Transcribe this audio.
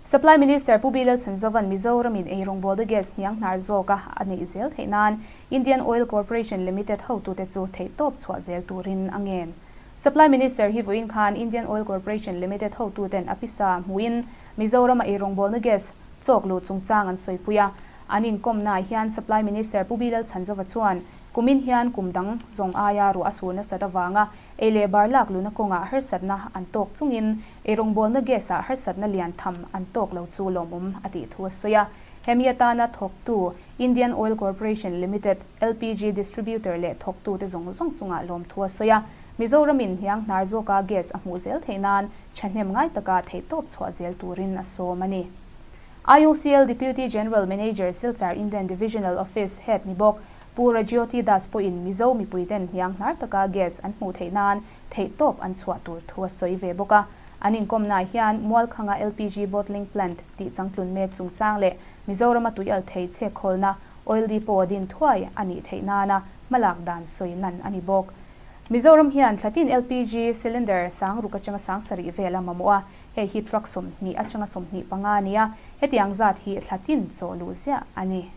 Supply Minister Pu Bilal Chhanzovan Mizoramin eirawngbawlna gas hnianghnar zawka a neih zel theih nan Indian Oil Corporation Limited hotute chu theihtawp chhuah zel turin a ngen. Supply Minister hi vawiin khan Indian Oil Corporation Limited hotuten a pisa hmuhin Mizorama eirawngbawlna gas chawk luh chungchang an sawipui a. An inkawmnaah hian Supply Minister Pu Bilal Chhanzova chuan kumin hian kum dang zawng aia ruah a sur nasat avanga Ei leh bar lak luna kawngah harsatna an tawk chungin eirawngbawlna gas-ah harsatna lian tham an tawk lo chu lawmawm a tih thu a sawi a. Hemi atana thawktu Indian Oil Corporation Limited, LPG distributor leh thawktute zawng zawng chungah lawmthu a sawi a. Mizoramin hniang hnar zawka gas a hmuh zel theih nan thahnem ngai taka theihtawp chhuah zel turin a sawm a ni. IOCL Deputy General Manager Silchar Indian Divisional Office Head ni bawk Pu Rajyoti Das pawhin Mizo mipuiten hniang hnar taka gas an hmuh theih nan theihtawp an chhuah tur thu a sawi ve bawk a. An inkawmnaah hian Mualkhanga LPG bottling plant tih changtlun mek chungchang leh Mizorama tuial thei chhekkhawlna oil depot a din thuai a nih theih nana hmalak dan sawi lan a ni bawk. Mizoram hian thlatin LPG cylinder sangruk atanga sangsarih vel a mamawh a, hei hi truck 20 atanga 25 a ni a, hetiang zat hi thlatin chaw luh ziah a ni.